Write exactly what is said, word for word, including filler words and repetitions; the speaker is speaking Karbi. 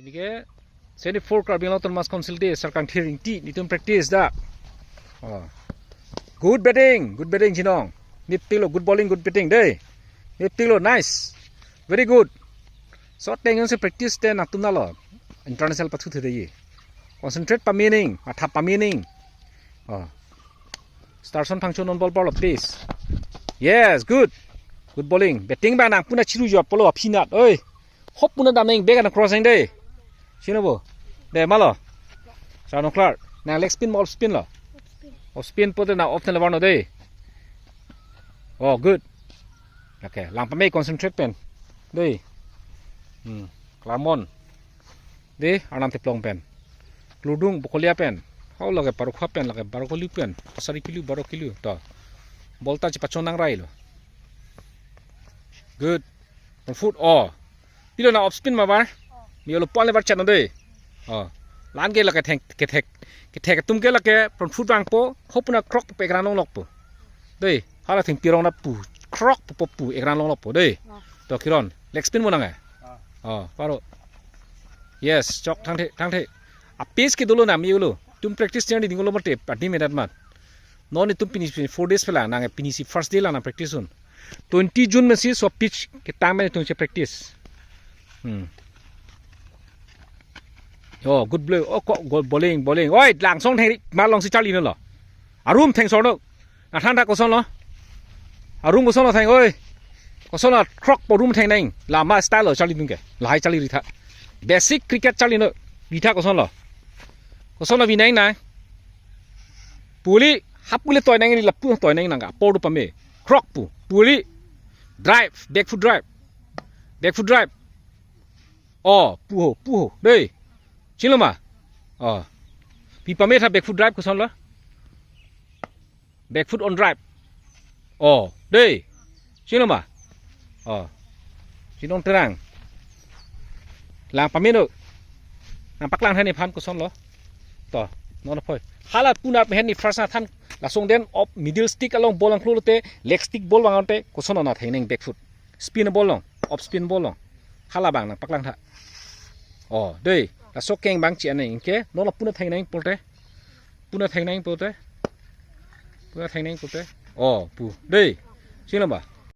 Neke seventy-four Karbi Anglong Autonomous Council de Sarkangthir Ingti netum practice da. Oh. Good batting, good batting Jinong. Mepiklo, good bowling, good batting de. Mepiklo, nice. Very good. So tengen se practice te nangtum nalo. International pathu the de ye. Concentrate pame nang, matha pame nang. Oh. Starson Phangcho non ball parlo, please. Yes, good. Good bowling. Batting bang nang puna chiru jo polo aphinat. Oi. Hop puna damnang bag ana crossing de. Sino bo. De malo. Sano klar. Nang leg spin mo off spin lo. Off spin pote na off na lebar no de. Oh, good. Okay, lang pame concentrate pen. De. Hmm. Klarmon. De, Arnam Teplong pen. Kludung Bokolia pen. Hau lake Parokha pen, lake Barokoli pen. Sari kilo, Barokoli. To. Ball ta chepachon nang rai lo. Good. Front foot. Oh. Pilo na off spin ma bar. Mi olo pon lebar chat na de. Oh. Lan ke lake theng, kethek. Kethek atum ke lake front foot bang po. Hop puna krok pe ekran longlok po. De. Hala thengpi rong na pu. Krok po po pu ekran longlok po. De. To kiron. Leg spin mo nang eh. Oh, paro. Yes, chok thangthe, thangthe. A pace ke dolo na mi ulo. Tum practice tiang di dingolo mate, padi medat mat. Non netum pini, pini four days pela nang pini si first day la nang practice un. Twenty June mesi so pitch ketang men netum che practice. Hmm. Oh, good blow. Oh, ko, good bowling, bowling. Oi, langsong theng ri, mar long si charli no lo. Arum theng sorno. Nathantha koson lo. Arum koson lo theng, oi. Koson lo krok po arum theng nang. Lama style lo charli dun ke. Lahai charli ritha. Basic cricket charli no. Ritha koson lo. Koson lo binang nang. Puli, hap puli toi nang ni lapu toi nang nang. Apor du pame. Krok pu. Puli. Drive, back foot drive. Back foot drive. Oh, puho, puho. Dei. Chilo ma. Oh. Pi pame tha back foot drive koson lo. Back foot on drive. Oh, dei. Chilo ma. Oh. Chinong terang. Lang pame no. Nang paklang tha nephan koson lo. To, non phoi. Hala puna pehen ni first na than lasong den off middle stick along ball angklo te, leg stick ball bang ante koson na theng nang back foot. Spin ball long, off spin ball long. Hala bang nang paklang tha. Oh, dei. Laso keng bang chi aneng ke, non la puna theng nang pote. Puna theng nang pote. Puna theng nang pote. Oh, pu. Dei. Chilo ba.